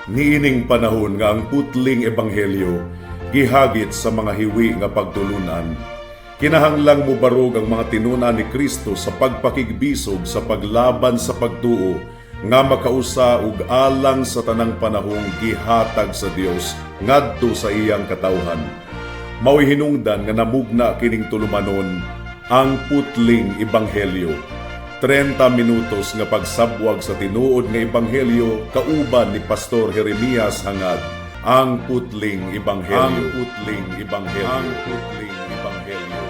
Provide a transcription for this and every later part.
Niining panahon nga ang putling ebanghelyo gihagit sa mga hiwi nga pagtulunan, kinahanglang mubarog ang mga tinun-an ni Kristo sa pagpakigbisog sa paglaban sa pagtuo nga makausa ug alang sa tanang panahong gihatag sa Dios ngadto sa iyang katawhan. Mao'y hinungdan nga namugna kining tulumanon, Ang Putling Ebanghelyo. 30 minutos nga pagsabwag sa tinuod nga ebanghelyo kauban ni Pastor Jeremias Hangad. Ang Putling Ebanghelyo. Ang Putling Ebanghelyo. Ang Putling Ebanghelyo.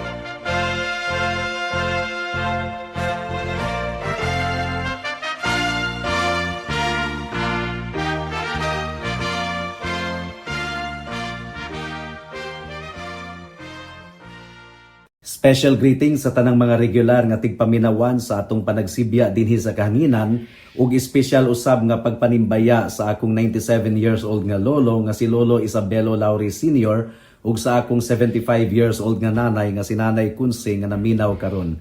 Special greetings sa tanang mga regular nga tigpaminawan sa atong panagsibya dinhi sa kahanginan ug espesyal usab nga pagpanimbaya sa akong 97 years old nga lolo nga si Lolo Isabelo Lauri Sr. ug sa akong 75 years old nga nanay nga si Nanay Kunse nga naminaw karon.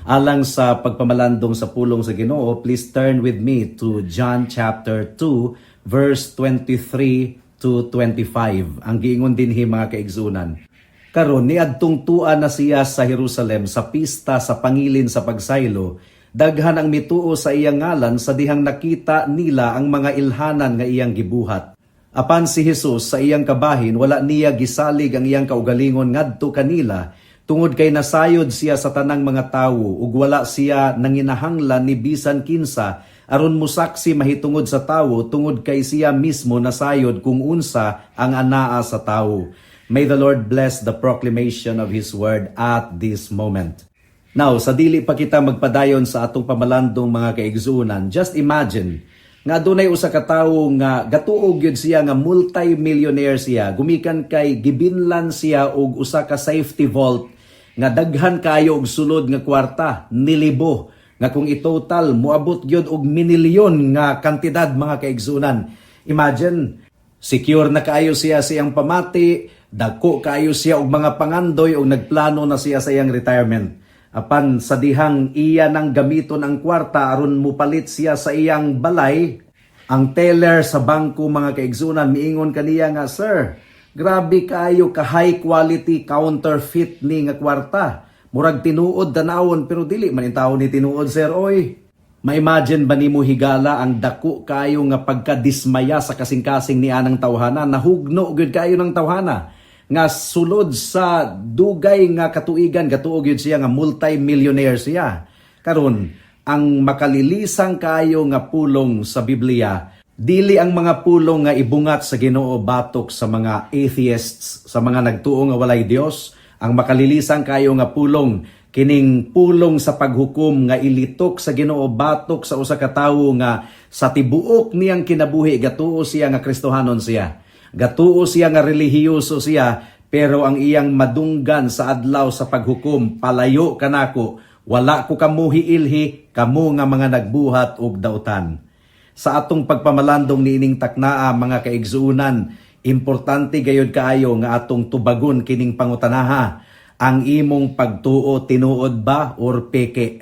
Alang sa pagpamalandong sa pulong sa Ginoo, please turn with me to John chapter 2 verse 23 to 25. Ang giingon dinhi, mga kaigsunan: "Karon niadtong tua na siya sa Jerusalem sa pista sa pangilin sa pagsaylo. Daghan ang mituo sa iyang ngalan sa dihang nakita nila ang mga ilhanan nga iyang gibuhat. Apan si Jesus sa iyang kabahin, wala niya gisalig ang iyang kaugalingon ngadto kanila tungod kay nasayod siya sa tanang mga tawo ug wala siya nanginahanglan ni bisan kinsa aron musaksi mahitungod sa tawo tungod kay siya mismo nasayod kung unsa ang anaa sa tawo." May the Lord bless the proclamation of His word at this moment. Now, sa dili pa kita magpadayon sa atong pamalandong, mga kaigsuonan, just imagine nga adunay usa ka tawo nga gatuo gyud siya nga multi-millionaire siya gumikan kay gibinlan siya og usa ka safety vault nga daghan kayo og sulod nga kwarta, nilibo, nga kung i-total moabot gyud og minilyon nga kantidad, mga kaigsuonan. Imagine, secure na kaayo siya sa iyang pamati, dako kaayo siya og mga pangandoy og nagplano na siya sa iyang retirement. Apan sa dihang iya nang gamiton ang kwarta aron mupalit siya sa iyang balay, ang teller sa bangko, mga kaigsunan, miingon kaniya nga, "Sir, grabe kaayo ka high quality counterfeit ni nga kwarta. Murag tinuod danawon pero dili man intawon ni tinuod, sir, oy." Ma-imagine ba nimo, higala, ang dako kayo nga pagkadismaya sa kasing-kasing ni anang tawhana? Nahugno gyud kayo ng tawhana nga sulod sa dugay nga katuigan gatuo gyud siya nga multi-millionaire siya. Karon, ang makalilisang kayo nga pulong sa Biblia, dili ang mga pulong nga ibungat sa Ginoo batok sa mga atheists, sa mga nagtuo nga walay Dios. Ang makalilisang kayo nga pulong, kining pulong sa paghukom nga ilitok sa Ginoo batok sa usa ka tawo nga sa tibuok niyang kinabuhi gatuo siya nga Kristohanon siya. Gatuo siya nga relihiyoso siya, pero ang iyang madunggan sa adlaw sa paghukom, "Palayo kanako, wala ko kamo hiilhi, kamo nga mga nagbuhat og dautan." Sa atong pagpamalandong niining taknaa, mga kaigsuunan, importante gayud kaayo nga atong tubagon kining pangutanaha: Ang imong pagtuo, tinuod ba or peke?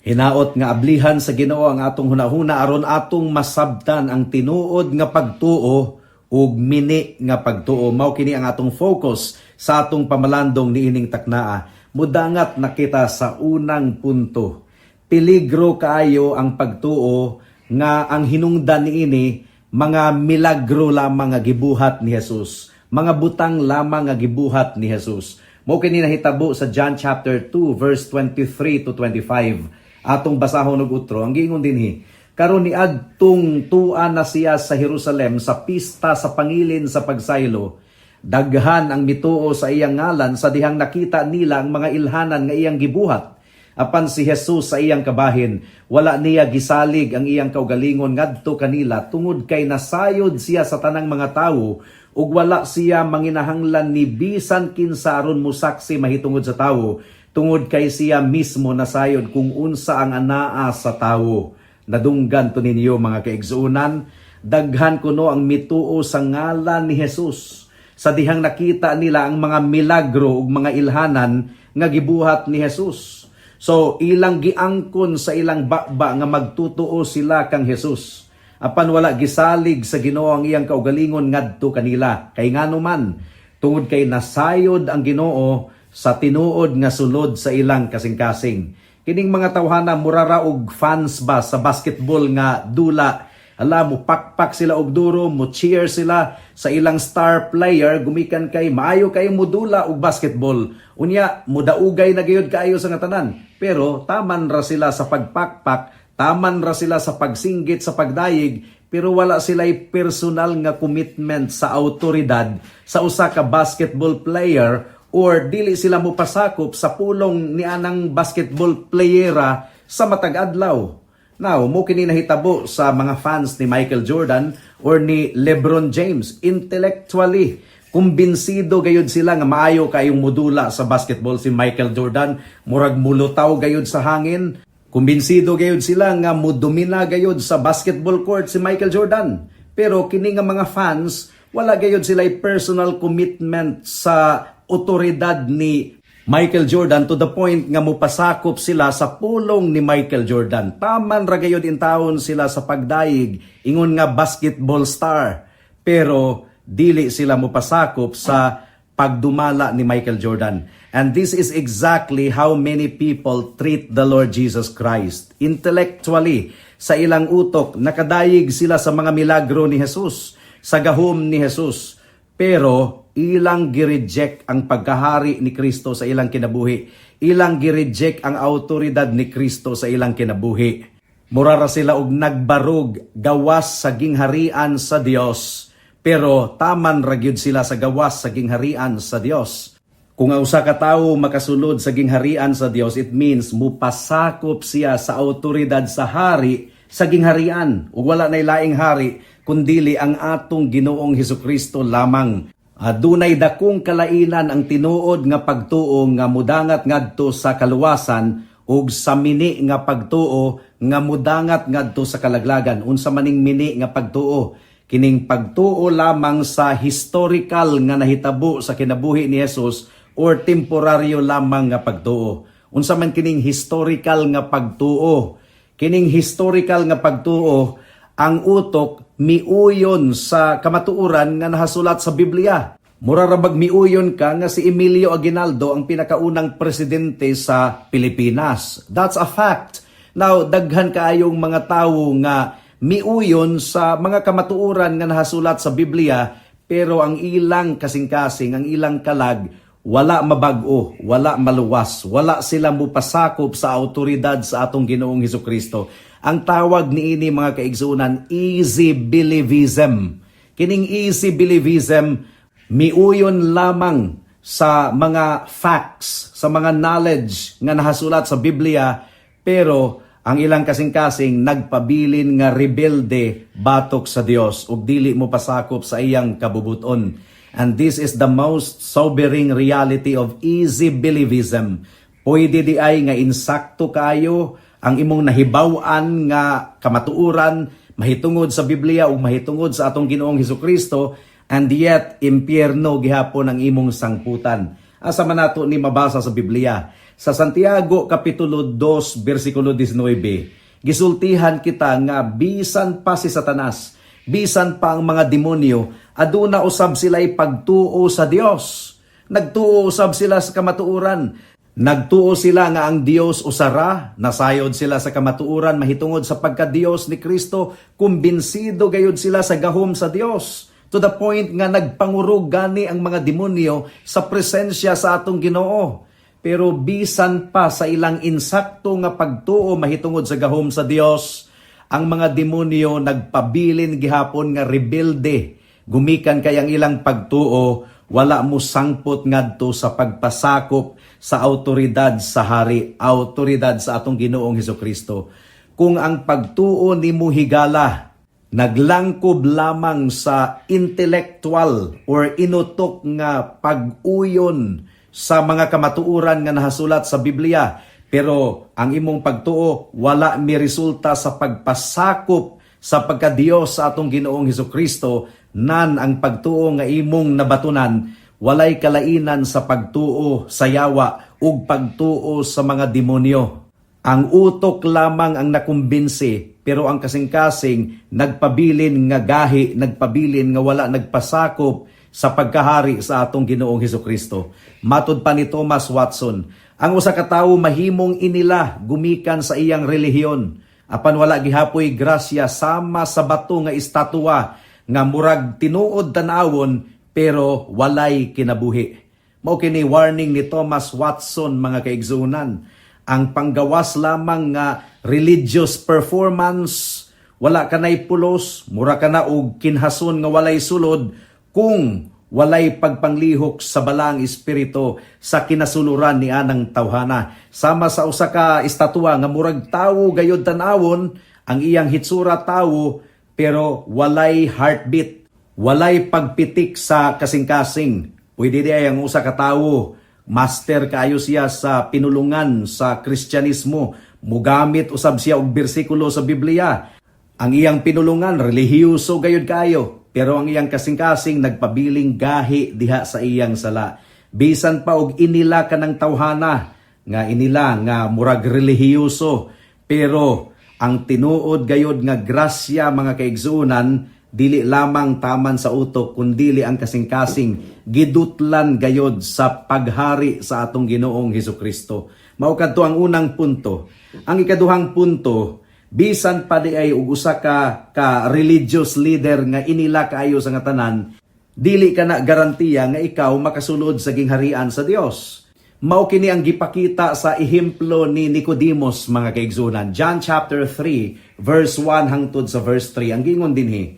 Hinaot nga ablihan sa Ginoo ang atong hunahuna aron atong masabtan ang tinuod nga pagtuo ug mini nga pagtuo. Mao kini ang atong focus sa atong pamalandong niining taknaa. Mudangat na kita sa unang punto. Peligro kaayo ang pagtuo nga ang hinungdan niini mga milagro lamang nga gibuhat ni Jesus. Mga butang lamang nga gibuhat ni Jesus. Mao kini nahitabo sa John chapter 2 verse 23 to 25. Atong basahon og utro. Ang giingon dinhi: "Karon niadtong tua na siya sa Jerusalem sa pista sa pangilin sa pagsaylo. Daghan ang mituo sa iyang ngalan sa dihang nakita nila ang mga ilhanan nga iyang gibuhat. Apan si Jesus sa iyang kabahin, wala niya gisalig ang iyang kaugalingon ngadto kanila tungod kay nasayod siya sa tanang mga tawo ug wala siya manginahanglan ni bisan kinsa aron musaksi mahitungod sa tawo tungod kay siya mismo nasayod kung unsa ang anaa sa tawo." Nadunggan to ninyo, mga kaigsuonan? Daghan kuno ang mituo sa ngalan ni Jesus sa dihang nakita nila ang mga milagro ug mga ilhanan nga gibuhat ni Jesus. So ilang giangkon sa ilang baba nga magtutuo sila kang Jesus. Apan wala gisalig sa Ginoo ang iyang kaugalingon ngadto kanila. Kay ngano man, tungod kay nasayod ang Ginoo sa tinuod nga sulod sa ilang kasing-kasing. Kining mga tawhana mura ra og fans ba sa basketball nga dula. Ala, mo pakpak sila og duro, mo cheer sila sa ilang star player gumikan kay maayo kayo modula og basketball. Unya mudaugay na gayud kaayo sa nga tanan. Pero taman ra sila sa pagpakpak, taman ra sila sa pagsinggit, sa pagdayeg, pero wala sila'y personal nga commitment sa autoridad sa usa ka basketball player or dili sila mopasakop sa pulong ni anang basketball playera sa matag adlaw. Now, mo kini nahitabo sa mga fans ni Michael Jordan or ni LeBron James. Intellectually, kumbinsido gayud sila nga maayo kayong mudula sa basketball si Michael Jordan, murag mulutaw gayud sa hangin. Kumbinsido gayud sila nga mudomina gayud sa basketball court si Michael Jordan. Pero kini nga mga fans, wala gayud sila personal commitment sa otoridad ni Michael Jordan to the point nga mupasakop sila sa pulong ni Michael Jordan. Taman ra gayud intawon sila sa pagdayig ingon nga basketball star. Pero dili sila mupasakop sa pagdumala ni Michael Jordan. And this is exactly how many people treat the Lord Jesus Christ. Intellectually, sa ilang utok, nakadayig sila sa mga milagro ni Jesus, sa gahom ni Jesus. Pero ilang gireject ang pagkahari ni Kristo sa ilang kinabuhi. Ilang gireject ang autoridad ni Kristo sa ilang kinabuhi. Mura ra sila og nagbarog gawas sa gingharian sa Dios. Pero taman ra gyud sila sa gawas sa gingharian sa Dios. Kung ang usa ka tawo makasulod sa gingharian sa Dios, it means mupasakop siya sa autoridad sa hari sa gingharian. Ug wala nay laing hari kundili ang atong Ginoong Hesukristo lamang. Adunay dakong kalainan ang tinuod nga pagtuo nga mudangat ngadto sa kaluwasan ug sa mini nga pagtuo nga mudangat ngadto sa kalaglagan. Unsa maning mini nga pagtuo? Kining pagtuo lamang sa historical nga nahitabo sa kinabuhi ni Jesus or temporaryo lamang nga pagtuo. Unsa man kining historical nga pagtuo? Kining historical nga pagtuo, ang utok miuyon sa kamatuoran nga nahasulat sa Biblia. Mura ra bag miuyon ka nga si Emilio Aguinaldo ang pinakaunang presidente sa Pilipinas. That's a fact. Now, daghan kaayong mga tawo nga miuyon sa mga kamatuoran nga nahasulat sa Biblia, pero ang ilang kasing-kasing, ang ilang kalag, wala mabag-o, wala maluwas, wala sila mupasakop sa autoridad sa atong Ginoong Hesukristo. Ang tawag niini, mga kaigsunan, easy believism. Kining easy believism, miuyon lamang sa mga facts, sa mga knowledge nga nahasulat sa Biblia, pero ang ilang kasing-kasing nagpabilin nga rebelde batok sa Dios ug dili mo pasakop sa iyang kabubuton. And this is the most sobering reality of easy believism. Pwede di ay nga insakto kayo ang imong nahibaw-an nga kamatuoran mahitungod sa Biblia ug mahitungod sa atong Ginoong Hesukristo, and yet impyerno gihapon ang imong sangputan. Asa man nato ni mabasa sa Biblia? Sa Santiago kapitulo 2 bersikulo 19, gisultihan kita nga bisan pa si Satanas, bisan pa ang mga demonyo, aduna usab sila pagtuo sa Dios. Nagtuo usab sila sa kamatuoran. Nagtuo sila nga ang Dios usara, nasayod sila sa kamatuoran mahitungod sa pagka-Dios ni Kristo, kumbinsido gayud sila sa gahom sa Dios. To the point nga nagpangurog gani ang mga demonyo sa presensya sa atong Ginoo. Pero bisan pa sa ilang insakto nga pagtuo mahitungod sa gahom sa Dios, ang mga demonyo nagpabilin gihapon nga rebelde. Gumikan kay ang ilang pagtuo wala mo sangpot ngadto sa pagpasakop sa autoridad sa hari, autoridad sa atong Ginoong Hesukristo. Kung ang pagtuo nimo, higala, naglangkob lamang sa intellectual or inutok nga pag-uyon sa mga kamatuoran nga nahasulat sa Biblia, pero ang imong pagtuo wala mi resulta sa pagpasakop sa pagkadiyos sa atong Ginoong Hesukristo, nan ang pagtuo nga imong nabatunan walay kalainan sa pagtuo sa yawa ug pagtuo sa mga demonyo. Ang utok lamang ang nakumbinsi, pero ang kasing-kasing nagpabilin nga gahi, nagpabilin nga wala nagpasakop sa pagkahari sa atong Ginoong Hesus Kristo. Matud pa ni Thomas Watson, ang usa ka tawo mahimong inila gumikan sa iyang relihiyon apan wala gihapoy grasya, sama sa bato nga estatwa nga murag tinuod tan-awon pero walay kinabuhi. Mao kini warning ni Thomas Watson, mga kaigsuonan. Ang panggawas lamang nga religious performance, wala kanay pulos, mura kana og kinhason nga walay sulod kung walay pagpanglihok sa Balaang Espiritu sa kinasuluran ni anang tawhana. Sama sa usa ka estatwa nga murag tawo gayod tan-awon, ang iyang hitsura tawo, pero walay heartbeat, walay pagpitik sa kasing-kasing. Pwede di ay ang usa ka tawo, master kaayo siya sa pinulungan sa Kristyanismo, mugamit usab siya og bersikulo sa Biblia. Ang iyang pinulungan relihiyoso gayud kaayo, pero ang iyang kasing-kasing nagpabiling gahi diha sa iyang sala. Bisan pa og inila kanang tawhana nga inila nga murag relihiyoso, pero ang tinuod gayod nga grasya, mga kaigsuonan, dili lamang taman sa utok kundili ang kasing-kasing gidutlan gayod sa paghari sa atong Ginoong Hesus Kristo. Mao kadto ang unang punto. Ang ikaduhang punto, bisan pa di ay og usa ka religious leader nga inila kaayo sa nga tanan, dili ka na garantiya nga ikaw makasulod sa gingharian sa Dios. Mao kini ang gipakita sa ehemplo ni Nicodemos, mga kaigsuonan. John chapter 3 verse 1 hangtod sa verse 3 ang gingon dinhi.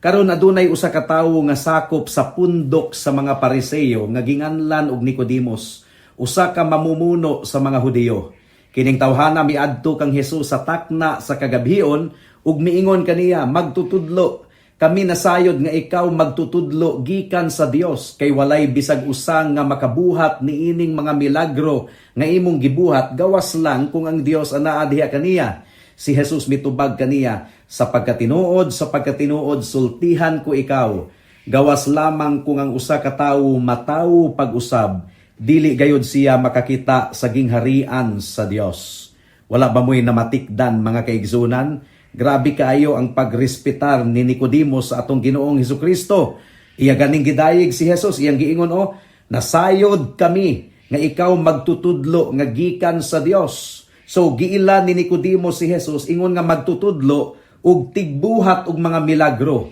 Karon adunay usa ka tawo nga sakop sa pundok sa mga Pariseo nga ginganlan og Nicodemos, usa ka mamumuno sa mga Hudiyo. Kining tawhana miadto kang Hesus sa takna sa kagabhion ug miingon kaniya, "Magtutudlo, kami nasayod nga ikaw magtutudlo gikan sa Dios, kay walay bisag usa nga makabuhat niining mga milagro nga imong gibuhat gawas lang kung ang Dios anaa diha kaniya." Si Jesus mitubag kaniya, sa pagkatinuod, sultihan ko ikaw, gawas lamang kung ang usa ka tawo matawo pag-usab, dili gayud siya makakita sa gingharian sa Dios." Wala ba mo'y namatikdan, mga kaigsuonan? Grabe kaayo ang pagrespetar ni Nicodemos sa atong Ginoong Hesus Kristo. Iya ganing gidayeg si Jesus, iyang giingon oh, "Nasayod kami nga ikaw magtutudlo nga gikan sa Dios." So giila ni Nicodemos si Jesus ingon nga magtutudlo ug tigbuhat og mga milagro.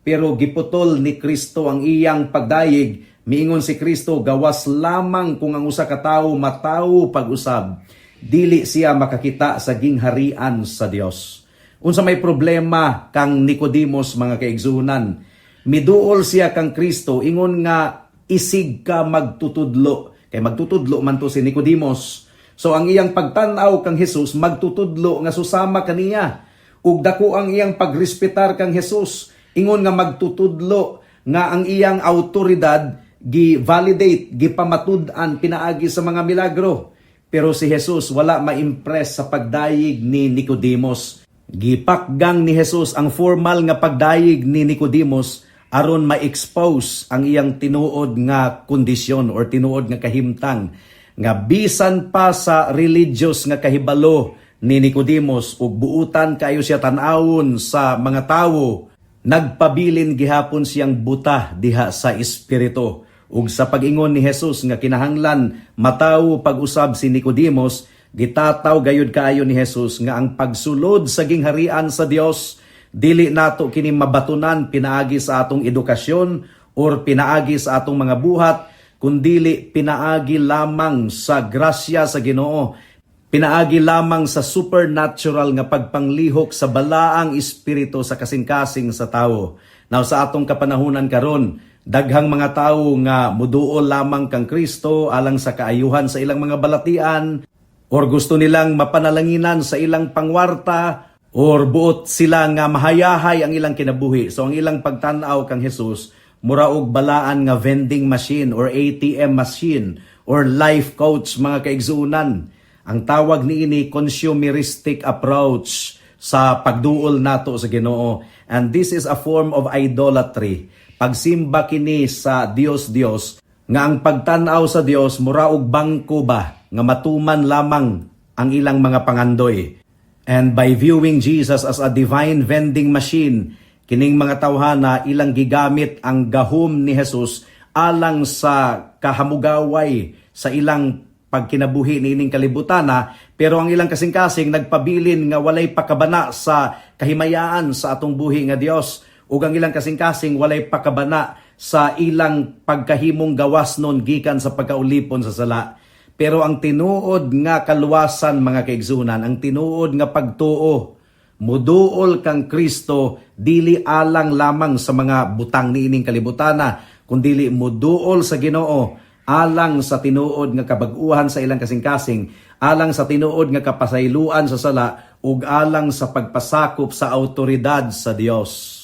Pero giputol ni Kristo ang iyang pagdayeg. Miingon si Kristo, gawas lamang kung ang usa ka tawo matawo pag-usab, dili siya makakita sa gingharian sa Dios. Unsa may problema kang Nicodemos, mga kaigsuonan? Miduol siya kang Kristo ingon nga isig ka magtutudlo. Kay magtutudlo man to si Nicodemos. So ang iyang pagtan-aw kang Jesus, magtutudlo nga susama kaniya. Ug dako ang iyang pagrespetar kang Jesus ingon nga magtutudlo nga ang iyang autoridad gi-validate, gipamatud-an pinaagi sa mga milagro. Pero si Jesus wala ma-impress sa pagdayeg ni Nicodemos. Gipakgang ni Jesus ang formal nga pagdayeg ni Nicodemos aron ma-expose ang iyang tinuod nga kondisyon or tinuod nga kahimtang, nga bisan pa sa religious nga kahibalo ni Nicodemos ug buutan kayo siya tan-awon sa mga tawo, nagpabilin gihapon siyang buta diha sa espiritu. Ug sa pag-ingon ni Jesus nga kinahanglan matawo pag-usab si Nicodemos, gitataw gayud kaayo ni Jesus nga ang pagsulod sa gingharian sa Dios, dili nato kini mabatunan pinaagi sa atong edukasyon or pinaagi sa atong mga buhat, kundili pinaagi lamang sa grasya sa Ginoo, pinaagi lamang sa supernatural nga pagpanglihok sa Balaang Espiritu sa kasing-kasing sa tawo. Now sa atong kapanahunan karon, daghang mga tawo nga muduol lamang kang Kristo alang sa kaayuhan sa ilang mga balatian or gusto nilang mapanalanginan sa ilang pangwarta or buot sila nga mahayahay ang ilang kinabuhi. So ang ilang pagtan-aw kang Jesus mura og balaan nga vending machine or ATM machine or life coach, mga kaigsuonan. Ang tawag niini, consumeristic approach sa pagduol nato sa Ginoo. And this is a form of idolatry. Pagsimba kini sa Dios Dios nga ang pagtan-aw sa Dios mura og bangko ba nga matuman lamang ang ilang mga pangandoy. And by viewing Jesus as a divine vending machine, kining mga tawhana, ilang gigamit ang gahom ni Jesus alang sa kahamugaway sa ilang pagkinabuhi niining kalibutana, pero ang ilang kasing-kasing nagpabilin nga walay pakabana sa kahimayaan sa atong buhi nga Dios, ug ang ilang kasing-kasing walay pakabana sa ilang pagkahimong gawas nun gikan sa pagkaulipon sa sala. Pero ang tinuod nga kaluwasan, mga kaigsunan, ang tinuod nga pagtuo, muduol kang Kristo dili alang lamang sa mga butang niining kalibutana, kundili muduol sa Ginoo alang sa tinuod nga kabag-uhan sa ilang kasing-kasing, alang sa tinuod nga kapasayloan sa sala, ug alang sa pagpasakop sa autoridad sa Dios.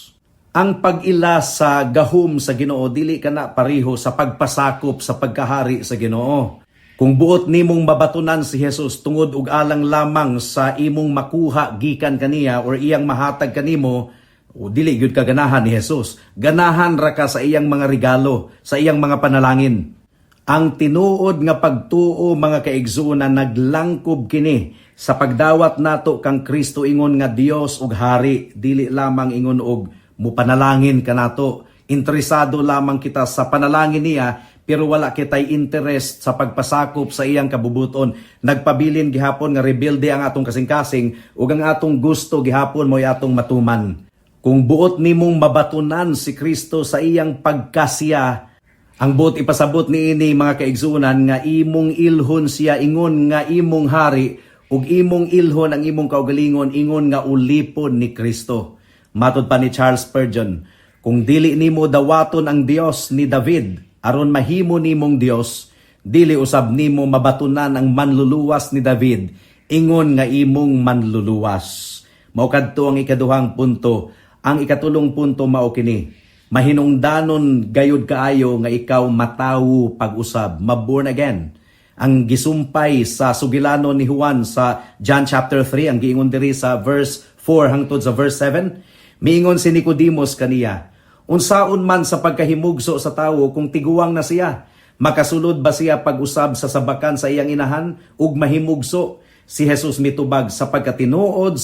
Ang pag-ila sa gahom sa Ginoo, dili kana pareho sa pagpasakop sa pagkahari sa Ginoo. Kung buot nimong mabatunan si Jesus tungod ug alang lamang sa imong makuha gikan kaniya or iyang mahatag kanimo, o dili gyud ka ganahan ni Jesus. Ganahan ra ka sa iyang mga regalo, sa iyang mga panalangin. Ang tinuod nga pagtuo, mga kaigsuonan, naglangkob kini sa pagdawat nato kang Kristo ingon nga Dios ug Hari, dili lamang ingon og mupanalangin kanato. Interesado lamang kita sa panalangin niya, pero wala kitay interest sa pagpasakop sa iyang kabubuton. Nagpabilin gihapon nga rebelde ang atong kasing-kasing ug ang atong gusto gihapon mo'y atong matuman. Kung buot nimong mabatunan si Kristo sa iyang pagkasiya, ang buot ipasabot niini, mga kaigsuonan, nga imong ilhon siya ingon nga imong hari ug imong ilhon ang imong kaugalingon ingon nga ulipon ni Kristo. Matod pa ni Charles Spurgeon, kung dili nimo dawaton ang Dios ni David aron mahimo nimong Dios, dili usab nimo mabatunan ang manluluwas ni David ingon nga imong manluluwas. Mao kadto ang ikaduhang punto. Ang ikatulong punto mao kini: Mahinungdanon gayud kaayo nga ikaw matawo pag-usab, maborn again. Ang gisumpay sa sugilano ni Juan sa John chapter 3, ang giingon diri sa verse 4 hangtod sa verse 7, miingon si Nicodemus kaniya, "Unsaon man sa pagkahimugso sa tawo kung tiguang na siya? Makasulod ba siya pag-usab sa sabakan sa iyang inahan ug mahimugso?" Si Jesus mitubag, Sa pagkatinuod,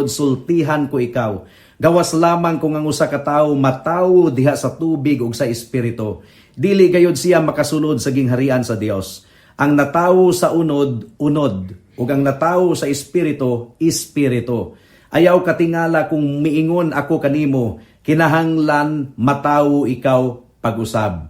sultihan ko ikaw. Gawas lamang kung ang usa ka tawo matawo diha sa tubig ug sa espiritu, dili gayud siya makasulod sa gingharian sa Dios. Ang natawo sa unod, unod, ug ang natawo sa espiritu, espiritu. Ayaw katingala kung miingon ako kanimo, kinahanglan matawo ikaw pag-usab."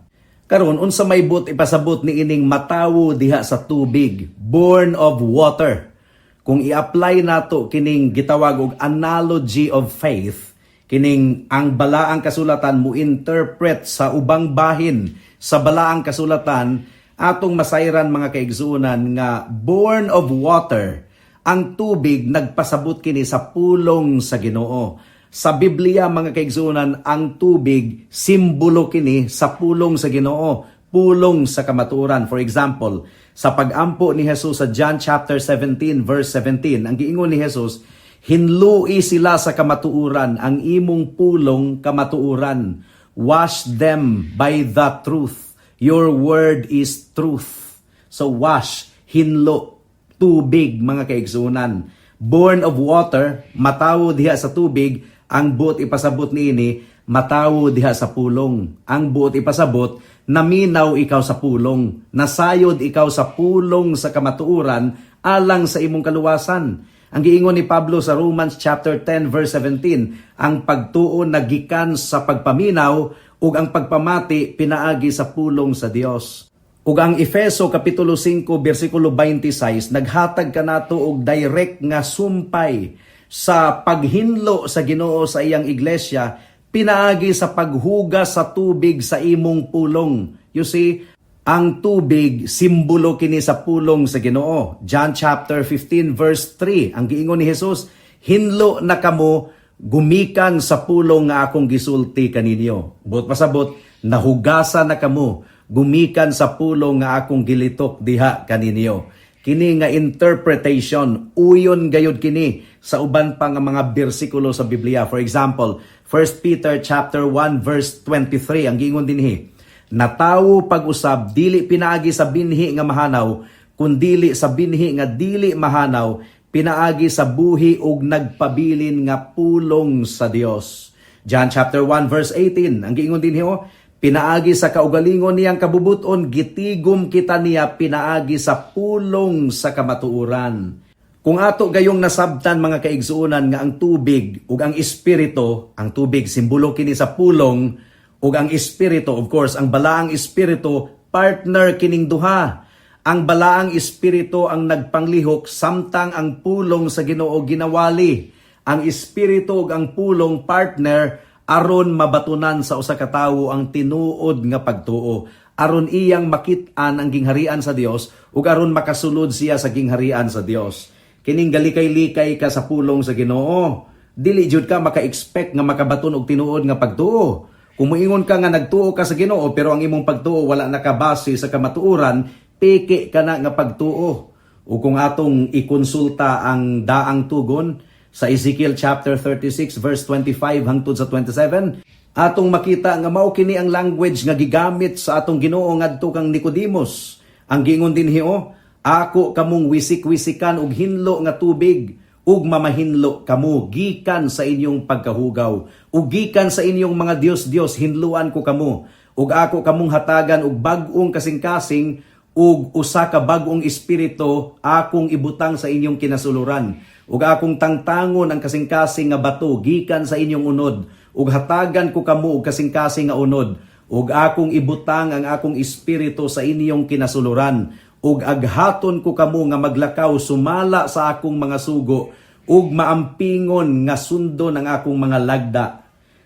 Karon, unsa may buot ipasabot ni ining matawo diha sa tubig, born of water? Kung i-apply nato kining gitawag og analogy of faith, kining ang balaang kasulatan mo interpret sa ubang bahin sa balaang kasulatan, atong masayran, mga kaigsuonan, nga born of water, ang tubig nagpasabot kini sa pulong sa Ginoo. Sa Biblia, mga kaigsuonan, ang tubig simbolo kini sa pulong sa Ginoo, pulong sa kamatuoran. For example, sa pagampo ni Jesus sa John chapter 17 verse 17, ang giingon ni Jesus, "Hinlui sila sa kamatuoran, ang imong pulong kamatuoran." "Wash them by the truth. Your word is truth." So wash, hinlo, tubig, mga kaigsunan. Born of water, matawo diha sa tubig, ang buot ipasabot niini, matawo diha sa pulong. Ang buot ipasabot, naminaw ikaw sa pulong. Nasayod ikaw sa pulong sa kamatuoran alang sa imong kaluwasan. Ang giingon ni Pablo sa Romans chapter 10 verse 17, ang pagtuo nagikan sa pagpaminaw ug ang pagpamati pinaagi sa pulong sa Dios. Ug ang Efeso kapitulo 5 bersikulo 26 naghatag kanato og direct nga sumpay sa paghinlo sa Ginoo sa iyang iglesia pinaagi sa paghugas sa tubig sa imong pulong. You see, ang tubig simbolo kini sa pulong sa Ginoo. John chapter 15 verse 3, ang giingon ni Jesus, "Hinlo na kamo gumikan sa pulong nga akong gisulti kaninyo." Buot pasabot, nahugasan na kamo gumikan sa pulong nga akong gilitok diha kaninyo. Kini nga interpretation, uyon gayud kini sa uban pa nga mga bersikulo sa Biblia. For example, 1 Peter chapter 1 verse 23, ang giingon dinhi, "Natawo pag-usab dili pinaagi sa binhi nga mahanaw, kundili sa binhi nga dili mahanaw pinaagi sa buhi ug nagpabilin nga pulong sa Dios. John chapter 1 verse 18, ang giingon dinhi oh, pinaagi sa kaugalingon niyang kabubuton, gitigom kita niya pinaagi sa pulong sa kamatuoran. Kung ato gayong nasabtan, mga kaigsuonan, nga ang tubig ug ang espiritu, ang tubig simbolo kini sa pulong ug ang espiritu, of course, ang Balaang Espiritu, partner kining duha. Ang Balaang Espiritu ang nagpanglihok samtang ang pulong sa Ginoo ginawali. Ang espiritu ug ang pulong partner aron mabatunan sa usa ka tawo ang tinuod nga pagtuo, aron iyang makit-an ang gingharian sa Dios ug aron makasulod siya sa gingharian sa Dios. Kining galikay-likay ka sa pulong sa Ginoo, dili jud ka maka-expect nga makabaton og tinuod nga pagtuo. Kung muingon ka nga nagtuo ka sa Ginoo pero ang imong pagtuo wala nakabase sa kamatuoran, peke kana nga pagtuo. O kung atong ikonsulta ang daang tugon sa Ezekiel chapter 36 verse 25 hangtod sa 27, atong makita nga mao kini ang language nga gigamit sa atong Ginoo ngadto kang Nicodemus. Ang giingon dinhi oh, "Ako kamong wisik-wisikan og hinlo nga tubig ug mamahinlo kamo gikan sa inyong pagkahugaw, ug gikan sa inyong mga dios-dios hinluan ko kamo, ug ako kamong hatagan og bag-ong kasing-kasing ug usa ka bag-ong espiritu akong ibutang sa inyong kinasuluran, ug akong tangtangon ang kasing-kasing nga bato gikan sa inyong unod, ug hatagan ko kamo og kasing-kasing nga unod, ug akong ibutang ang akong espiritu sa inyong kinasuluran, ug aghaton ko kamo nga maglakaw sumala sa akong mga sugo ug maampingon nga sundon ang akong mga lagda."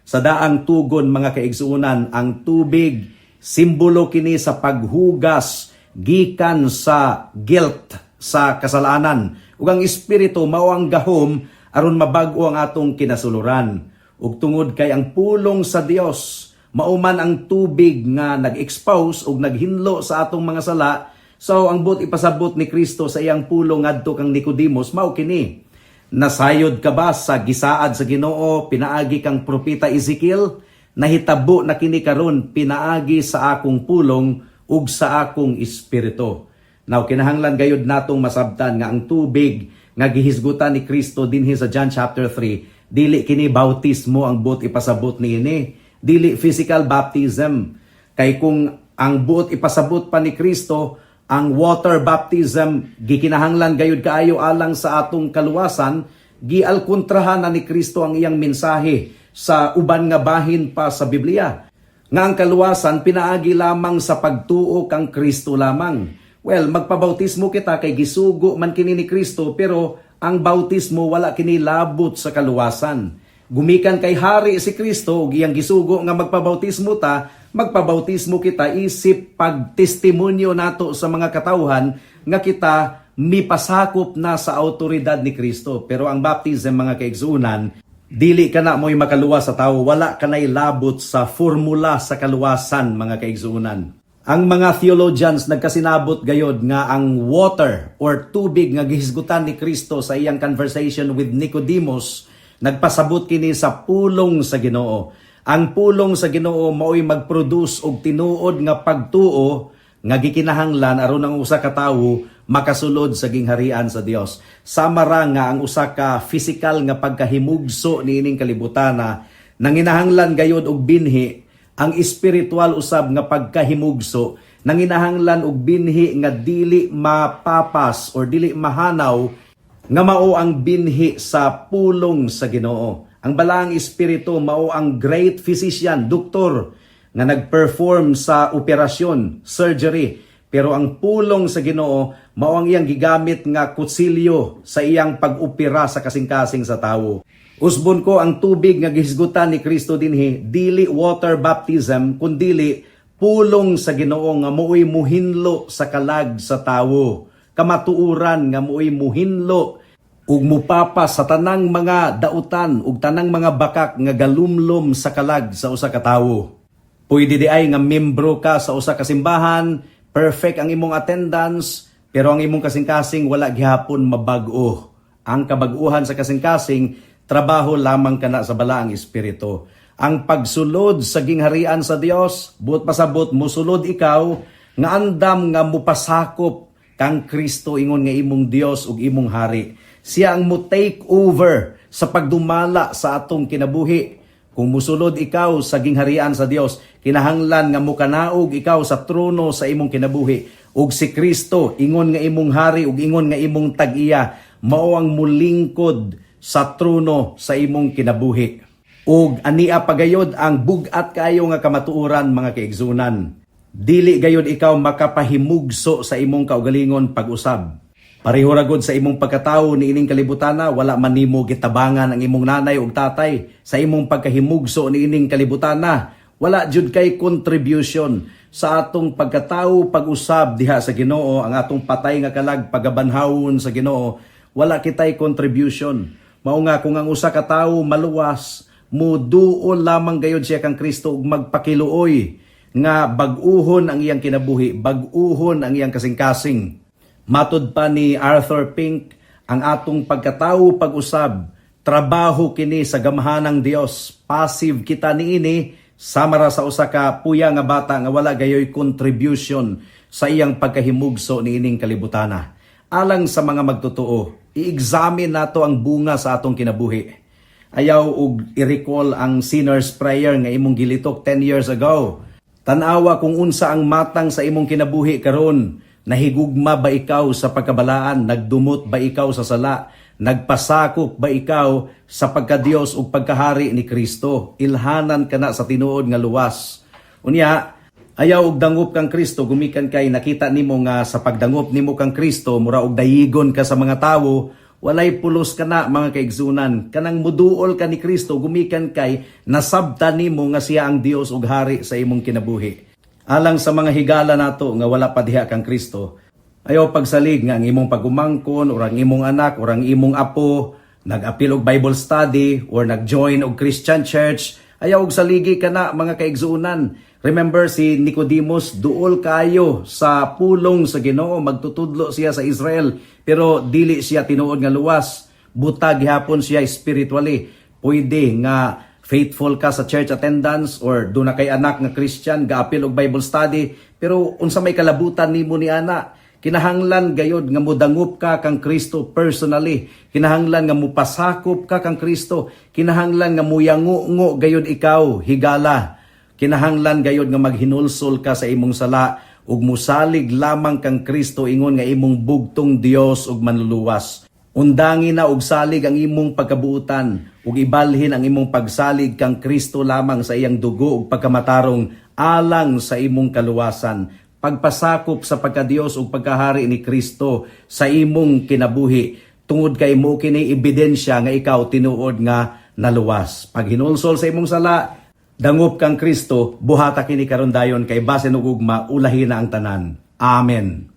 Sa daang tugon, mga kaigsuonan, ang tubig simbolo kini sa paghugas gikan sa guilt sa kasalanan ug ang espiritu mao ang gahom aron mabag-o ang atong kinasuluran. Ug tungod kay ang pulong sa Dios mao man ang tubig nga nag-expose ug naghinlo sa atong mga sala, so ang buot ipasabot ni Kristo sa iyang pulong ngadto kang Nicodemus mao kini: Nasayod ka ba sa gisaad sa Ginoo pinaagi kang propeta Ezekiel? Nahitabo na kini karon pinaagi sa akong pulong ug sa akong espiritu. Now, kinahanglan gayud natong masabtan nga ang tubig nga gihisgutan ni Kristo dinhi sa John chapter 3, dili kini bautismo ang buot ipasabot niini. Dili physical baptism. Kay kung ang buot ipasabot pa ni Kristo ang water baptism, gikinahanglan gayud kaayo alang sa atong kaluwasan, gialkontrahan na ni Kristo ang iyang mensahe sa uban nga bahin pa sa Biblia nga ang kaluwasan pinaagi lamang sa pagtuo kang Kristo lamang. Well, magpabautismo kita kay gisugo man kini ni Kristo, pero ang bautismo wala kini labot sa kaluwasan. Gumikan kay hari si Kristo ug iyang gisugo nga magpabautismo ta, magpabautismo kita isip pagtestimonyo nato sa mga katawhan nga kita mipasakop na sa autoridad ni Kristo. Pero ang baptism, mga kaigsuonan, dili ka na mo'y makaluwas sa tao, wala ka na'y labot sa formula sa kaluwasan, mga kaigsuonan. Ang mga theologians nagkasinabot gayod nga ang water or tubig nga gihisgutan ni Kristo sa iyang conversation with Nicodemus nagpasabot kini sa pulong sa Ginoo. Ang pulong sa Ginoo mao'y mag-produce og tinuod nga pagtuo nga gikinahanglan aron ang usa ka tawo makasulod sa gingharian sa Dios. Sama ra nga ang usa ka physical nga pagkahimugso niining kalibutana nanginahanglan gayod og binhi, ang espiritual usab nga pagkahimugso nanginahanglan og binhi nga dili mapapas or dili mahanaw, nga mao ang binhi sa pulong sa Ginoo. Ang Balaang Espiritu mao ang great physician, doktor nga nag-perform sa operasyon, surgery. Pero ang pulong sa Ginoo mao ang iyang gigamit nga kutsilyo sa iyang pag-opera sa kasing-kasing sa tawo. Usbon ko, ang tubig nga gihisgutan ni Kristo dinhi dili water baptism kundili pulong sa Ginoo nga mo'y muhinlo sa kalag sa tawo. Kamatuoran nga mo'y muhinlo ug mupapa sa tanang mga dautan ug tanang mga bakak nga galumlum sa kalag sa usa ka tawo. Pwede di ay nga membro ka sa usa ka simbahan, perfect ang imong attendance, pero ang imong kasing-kasing wala gihapon mabag-o. Ang kabag-uhan sa kasing-kasing, trabaho lamang kana sa Balaang Espiritu. Ang pagsulod sa gingharian sa Dios, buot pasabot musulod ikaw nga andam nga mupasakop kang Kristo ingon nga imong Dios ug imong hari. Siya ang mo take over sa pagdumala sa atong kinabuhi. Kung musulod ikaw sa gingharian sa Dios, kinahanglan nga mukanaog ikaw sa trono sa imong kinabuhi. Ug si Kristo ingon nga imong hari ug ingon nga imong tag-iya, mao ang mulingkod sa trono sa imong kinabuhi. Ug ania pagayod ang bug-at kaayo nga kamatuoran, mga kaigsunan. Dili gayod ikaw makapahimugso sa imong kaugalingon pag-usab. Pareho ra gud sa imong pagkatawo niining kalibutana, wala man nimo gitabangan ang imong nanay ug tatay sa imong pagkahimugso niining kalibutana. Wala jud kay contribution sa atong pagkatawo pag-usab diha sa Ginoo, ang atong patay nga kalag pagabanhawon sa Ginoo, wala kitay contribution. Mao nga kung ang usa ka tawo maluwas, muduol lamang gayod siya kang Kristo ug magpakiluoy nga bag-uhon ang iyang kinabuhi, bag-uhon ang iyang kasing-kasing. Matod pa ni Arthur Pink, ang atong pagkatao pag-usab, trabaho kini sa gamhanang Dios. Passive kita niini sama ra sa usa ka puya nga bata nga wala gayoy contribution sa iyang pagkahimugso niining kalibutana. Alang sa mga magtotoo, i-examine nato ang bunga sa atong kinabuhi. Ayaw og i-recall ang sinner's prayer nga imong gilitok 10 years ago. Tanawa kung unsa ang matang sa imong kinabuhi karon. Nahigugma ba ikaw sa pagkabalaan? Nagdumot ba ikaw sa sala? Nagpasakop ba ikaw sa pagkadiyos ug pagkahari ni Kristo? Ilhanan ka na sa tinuod nga luwas. Unya, ayaw og dangop kang Kristo gumikan kay nakita nimo nga sa pagdangop nimo kang Kristo mura og dayigon ka sa mga tawo, walay pulos kana, mga kaigsunan. Kanang muduol ka ni Kristo gumikan kay nasabtan nimo nga siya ang Dios ug hari sa imong kinabuhi. Alang sa mga higala nato nga wala pa diha kang Kristo, ayaw pagsalig nga ang imong pagumangkon or ang imong anak or ang imong apo nag-apil og Bible study or nag-join og Christian church. Ayaw og saligi kana, mga kaigsuonan. Remember si Nicodemus, duol kayo sa pulong sa Ginoo, magtutudlo siya sa Israel, pero dili siya tinuod nga luwas. Buta gihapon siya spiritually. Pwede nga faithful ka sa church attendance or duna kay anak nga Christian, gaapil og Bible study, pero unsa may kalabutan nimo ni ana? Kinahanglan gayod nga mudangop ka kang Kristo personally. Kinahanglan nga mupasakop ka kang Kristo. Kinahanglan nga muyango-ngo gayod ikaw, higala. Kinahanglan gayod nga maghinulsol ka sa imong sala ug musalig lamang kang Kristo ingon nga imong bugtong Dios ug manluluwas. Undangi na og salig ang imong pagkabuutan ug ibalhin ang imong pagsalig kang Kristo lamang sa iyang dugo ug pagkamatarong alang sa imong kaluwasan. Pagpasakop sa pagkadiyos ug pagkahari ni Kristo sa imong kinabuhi tungod kay mo kini ebidensya nga ikaw tinuod nga naluwas. Pag hinulsol sa imong sala, dangop kang Kristo, buhata kini karon dayon kay basin og ugma ulahi na ang tanan. Amen.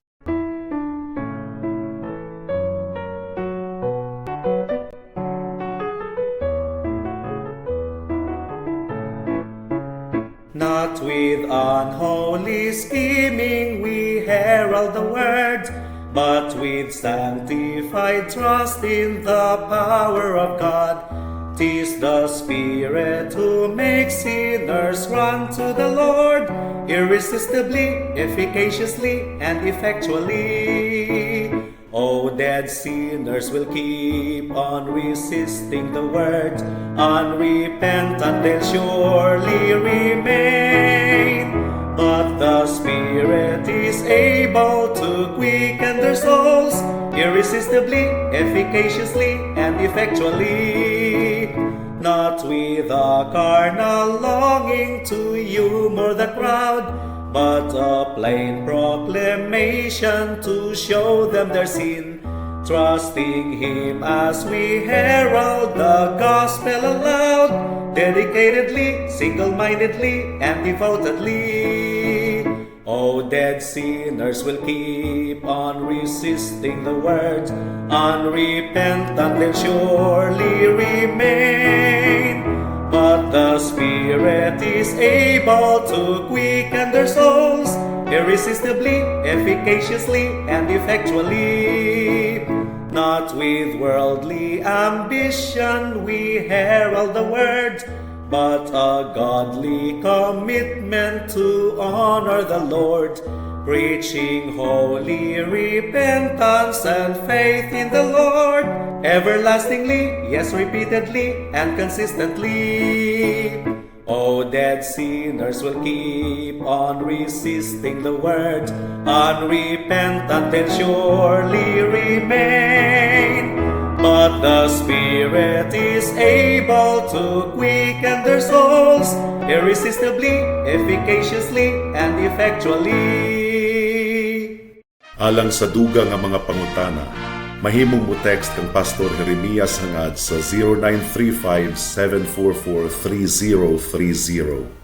Not with unholy scheming we herald the word, but with sanctified trust in the power of God. 'Tis the Spirit who makes sinners run to the Lord, irresistibly, efficaciously, and effectually. Oh, dead sinners will keep on resisting the word, unrepentant they'll surely remain. But the Spirit is able to quicken their souls, irresistibly, efficaciously, and effectually. Not with a carnal longing to humor the crowd, but a plain proclamation to show them their sin. Trusting Him as we herald the gospel aloud, dedicatedly, single mindedly, and devotedly. Oh, dead sinners will keep on resisting the word, unrepentant they'll surely remain. But the Spirit is able to quicken their souls, irresistibly, efficaciously, and effectually. Not with worldly ambition we herald the word, But a godly commitment to honor the Lord, preaching holy repentance and faith in the Lord, everlastingly, yes, repeatedly and consistently. Oh, dead sinners will keep on resisting the word, unrepentant and surely remain. But the Spirit is able to quicken their souls irresistibly, efficaciously, and effectually. Alang sa dugang nga mga pangutana, mahimong mo text kang Pastor Jeremias Hangad sa 0935-744-3030.